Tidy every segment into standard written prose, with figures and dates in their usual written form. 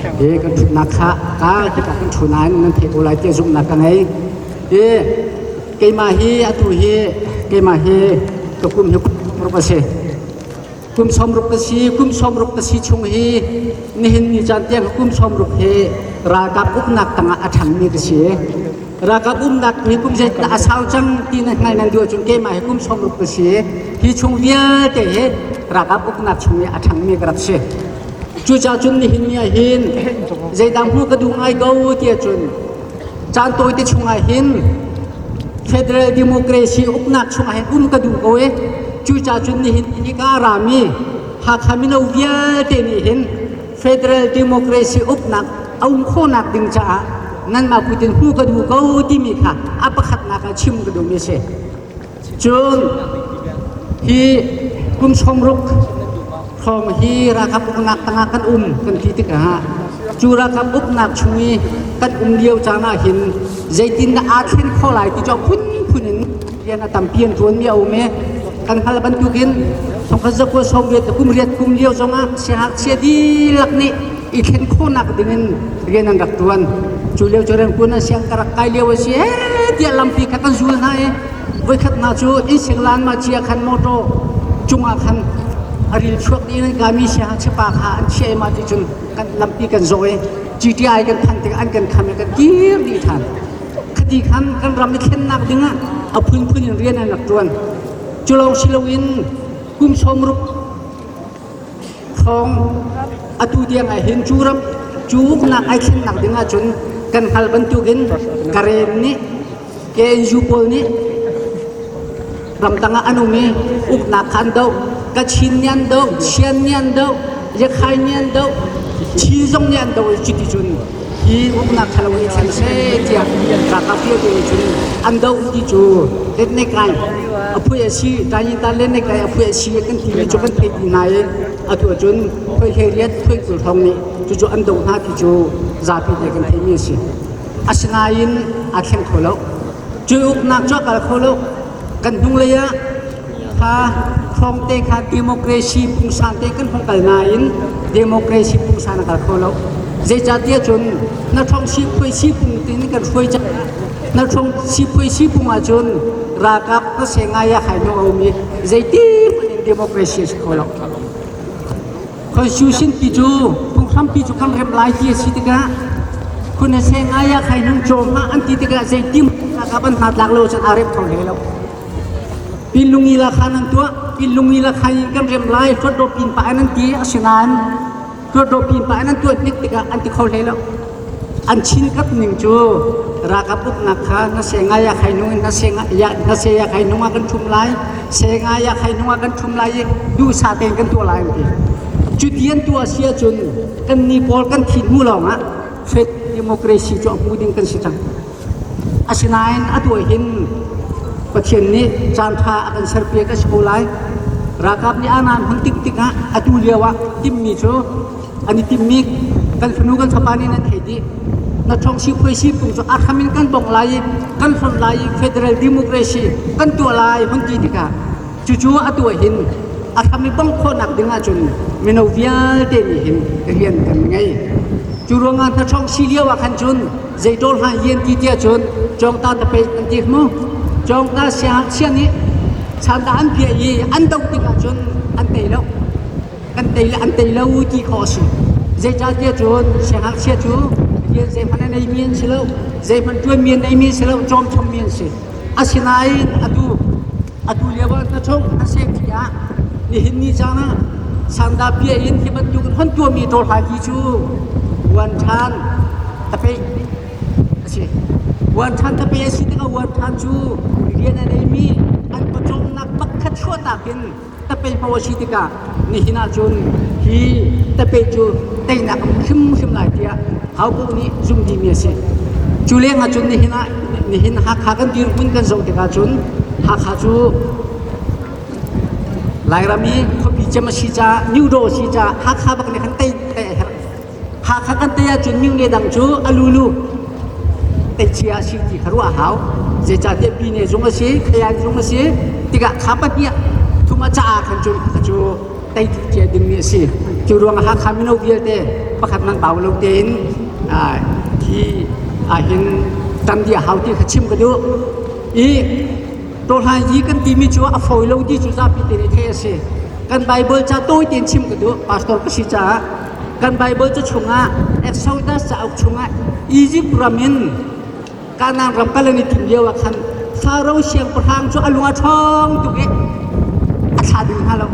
Hi kan ṭhutnak kha ka hika kan ṭhu nain nan theih ko lai tiah zumhnak ka ngei. Hi keimah hi atu hi keimah hi ka kum hi ruk a si. Kum 60 ka si, kum 60 ka si chung hi nihin ni caan tiang kum 60 hi ralkap uknak tangah a ṭhangmi ka si. Ralkap umnak hi kum zeitin a sau cang ti na hngal nan duh ahcun keimah hi kum 60 ka si. Hi chung vialte hi ralkap uknak chung i a ṭhangmi ka rak si. Cucaah cun nihin ni ah hin zeidah hmuh ka duh ngai ko ti ahcun caan tawite chungah hin federal democracy uknak chungah hin um ka duh ko i cucaah cun nihin ni ka rami Hakha mino vialte nih hin federal democracy uknak a um khawhnak ding caah nanmah kut in hmuh ka duh ko timi kha a pakhatnak ah chim ka duhmi a si. Cun hi kum 60 hrawng hi ralkap uknak tangah kan um kan ti tikah cu ralkap uknak chung i kan um lio caan ah hin zeitindah aa thlen khawh lai ti cu a phunphun in rian a tampi an ṭuanmi a um i kan hngal bantukin thongkhat zakua sawmriat le kum riat kum lio zongah siangngakchia dihlak nih i thlen khawhnak dingin rian an rak ṭuan. Cu lio cu rianṭuan an siang ka rak kai lio a si ee tiah lampi kha kan zul hna i voikhat hna cu innsiang lan ma chia khan motor cungah khan a ril chuak dih in kami siangngakchia pa kha an chiah i mah ti cun kan lampi kan zawh i GTI kan phanh tikah an kan kham i kan kir dih ṭhan. Khati khan kan ram i thlennak dingah a phunphun in rian an rak ṭuan. Cu lawng si loin kum 60 hrawng atu tiang ah hin cu ram cu uknak ai thlennak ding ahcun kan hngal bantukin Karen nih KNU pawl nih ramdang ah an um i uknak kha an doh. Kachin nih an doh, Chian nih an doh, Yakhai nih an doh, Chin zong nih an doh i cuti cun hi uknak ṭhalo hi thleng seh tiah ralkap vialte nih cun an doh ti cu letnekai a phui a si tanyinta letnekai a phui a si kan timi cu kan theih ti hna i atu ahcun phoi hlei riat phoi 20 hrawng nih cucu an doh hna ti cu zapi te kan theihmi a si. Asinain aa thleng kho lo. Cu uknak cu a kal kho lo. Kan hnunglei ah kha hrawngte kha democracy pungsan te kan hung kal nain democracy pungsan a kal kho lo. Zeicahtiah cun na ṭhong si phui si pung tin kan hruai cang. Na ṭhong si phui si pung ahcun ralkap na se ngai ah khai nu a um i zeiti hmanh in democracy a si kho lo. Constitution ti cu phunghrampi cu kan remh lai ti a si tikah khun a se ngai ah khai nung cawm hlah an ti tikah zeitim ralkap an hna tlak lo cun aa remh kho hlei lo. Pinlungi la khan an tuah pinlungi la khan in kan remh lai hluatdaw pin pa in an ti asinain hluatdaw pin pa in an tuah hnik tikah an ti kho hlei lo. An chinkap ning cu ralkap uknak kha na se ngai ah khai nung in na se na se ah khai nung ah kan ṭhum lai se ngai ah khai nung ah kan ṭhum lai i duhsah tein kan tuah lai an ti. Cu ti an tuah si ahcun kan ni pawl kan thi hnu lawngah fed democracy cu a hmu ding kan si cang. Asinain a tuah hin Pathian nih caanṭha a kan serpiak a si ko lai. Ralkap nih aanaan hun tik tikah atu lio ah timmi cu an i timmi kan fanu kan fapa nih nan thei dih. Na ṭhawng si phui si pung cu a hram in kan bongh lai i kan hlonh lai i federal democracy kan tuah lai hun ti tikah cucu a tuah hin a hram i bongh khawhnak ding ahcun mino vialte nih hin rian kan ngei. Cu ruangah hna ṭhawng si lio ah khan cun Zeitawl hna yen ti tiah cun cawngta tapei an ti mu. Cawngta siangngakchia nih sanda an piah i an doh tikah cun an tei lo. Kan tei le an tei lo ti khawh a si. Zeicahtiah cun siangngakchia cu rian zeihmanh a neimi an si lo. Zeihmanh ṭuanmi an neimi an si lo. Cawmchommi an si. Asinain atu atu lio ah na chung na safety ah nihin ni caan ah sanda piah in hi bantuk in hon tuahmi ṭawlhai ti cu uan ṭhan tapeh a si. Uan ṭhan tapeh a si tikah uan ṭhan cu rian a neimi an pawcawmnak pakhat chuahtak in tapeh hmo a si tikah nihin ahcun hi tapeh cu teinak a hmu hrimhrim lai tiah hopaoh nih zumh dihmi a si. Cu leng ahcun nihin ah nihin Hakha kan dirhmun kan zoh tikah cun Hakha cu Lairam i khuapi cem a si caah Nyudaw a si caah Hakha bak nih khan tei tei a herh. Hakha kan tei ahcun myone dang cu a lulu tei chia a si ti kha ruah a hau. Zeicahtiah Pine zung a si, Khayan zung a si tikah kha pahnih thum a caah khan cun kha cu tei cia dingmi a si. Cu ruangah Hakha mino vialte pakhat man bau lo tein hi ahhin tam dih a hau ti kha chim ka duh. I Tawhlan yi kan timi cu a fawi lo ti cu zapi te nih theih a si. Kan Bible ca tawi tein chim ka duh, pastor ka si caah. Kan Bible ca chungah Exodus cauk chungah Egypt ram in Kanaan ram kal an i tim lio ah khan Faro siangpahrang cu a lung a ṭhawng tuk i a thla ding hna lo.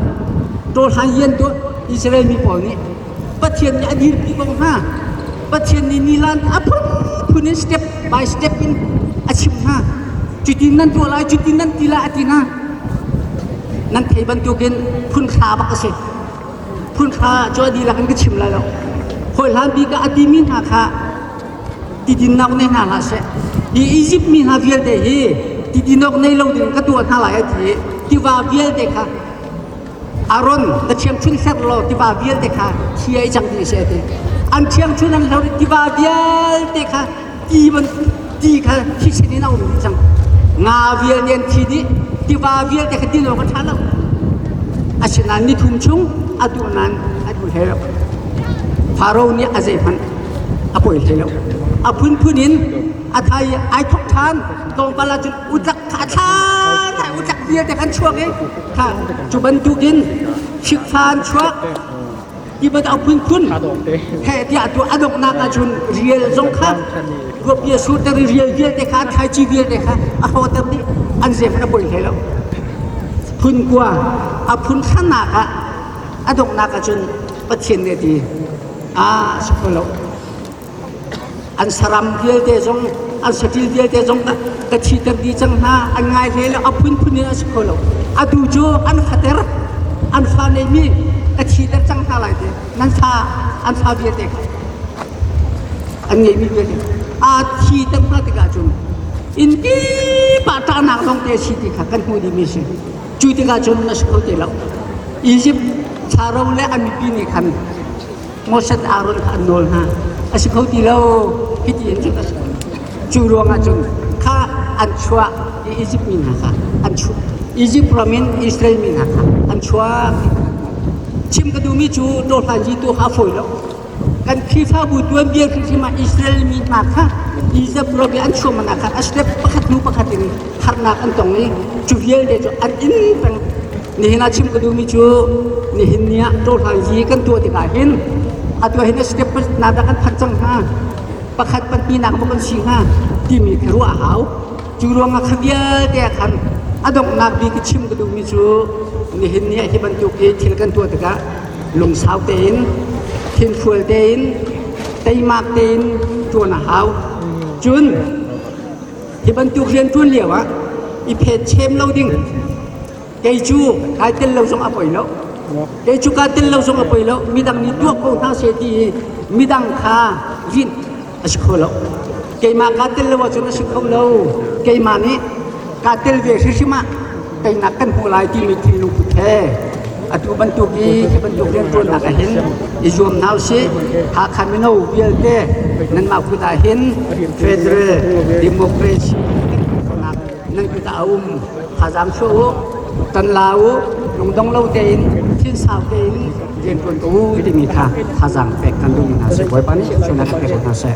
Tawhlan yi an tuah Israel mi pawl nih Pathian nih a dirpi ko hna. Pathian nih nilan a phunphun in step by step in a chimh hna. Cutin nan tuah lai, cutin nan ti lai a ti hna. Nan thei bantukin phun hra bak a si. Phun hra cu a dihlak in ka chim lai lo. Hawi hlan bik ah a timi hna kha tidinnak nei hna hlah seh. Hi Egypt mi hna vialte hi tidinawk nei lo ding ka tuah hna lai a ti i tiva vialte kha Aaron na thiangchun hler law tiva vialte kha thi ai cang ti a si a ti. An thiangchun an hler i tiva vialte kha ti ban ti kha thisen in a um dih cang. Nga vialte an thi dih. Tiva vialte kha din awk a ṭha lo. Asinain nithum chung a duh nain a duh hlei lo. Faro nih a zeihmanh a poi hlei lo. A phunphun in a thai ai thok ṭhan. Tlawmpal ah cun utlak kha a thla thai utlak vialte kan chuak i kha cu bantukin fikfa an chuak ti bantuk a phunphun he tiah tu a donghnak ahcun rial zong kha ruapia surter i rial vialte kha thlaici vialte kha a hrawter dih an zem a poi hlei lo phun kua a phun hranak ah a donghnak ahcun Pathian nih a ti a si kho lo An saram vialte zong, an saṭil vialte zong ka thiter dih cang hna. An ngai hlei lo, a phunphun in a si kho lo. Atu cu an fater, an fa neimi ka thiter cang hna lai ti. Nan fa, an fa vialte kha. An ngeihmi vialte. Aa thiter hna tikah cun inn kip ah ṭahnak lawng te a si ti kha kan hmuh dihmi a si. Cu tikah cun na si kho ti lo. Egypt Pharaoh le a mipi nih khan Moses Aaron kha an nawl hna. A si kho ti lo, hiti in cun a si kho. Cu ruangah cun kha an chuah i Izipt mi hna kha an chuah. Izipt ram in Israel mi hna kha an chuak. Chim ka duhmi cu ṭawhlan yi tu kha a fawi lo. Kan Khrihfabu tuanbia hrimhrim ah Israel mi hna kha Izipt ram i an chuah man ah khan a step pakhat hnu pakhat in harnak an tong i cu vialte cu an in peng. Nihin ah chim ka duhmi cu nihin ni ah ṭawhlang yi kan tuah tikah hin atu hin step na dah kan phanh cang hnga pakhat pahnihnak maw kan si hnga timi khi ruah a hau. Cu ruangah kha vialte ah khan a donghnak bik i chim ka duhmi cu nihin ni ah hi bantuk hi thil kan tuah tikah lungsau tein thinfual tein teimak tein ṭuan a hau. Cun Hi bantuk rianṭuan lio ah i phet chem lo ding. Kei cu kai tel lo zong a poi lo. Kei cu kaa tel lo zong a poi lo. Midang nih tuak ko hna seh ti i midang kha rinh a si kho lo. Keimah kaa tel lo ahcun a si kho lo. Keimah nih kaa tel ve hrimhrim ah teinak kan hmuh lai timi thinlung put he atu bantuk i hi bantuk rianṭuannak ah hin i zuam hna usih. Hakha mino vialte nanmah kut ah hin Federal Democracy kan nan kut ah a um. Thazaang chuah u, tan la u, lungdong lo tein, thinsau tein rianṭuan ko u timi kha thazaang pek kan duhmi hna si. Bawipa nih sualnak pek hna seh.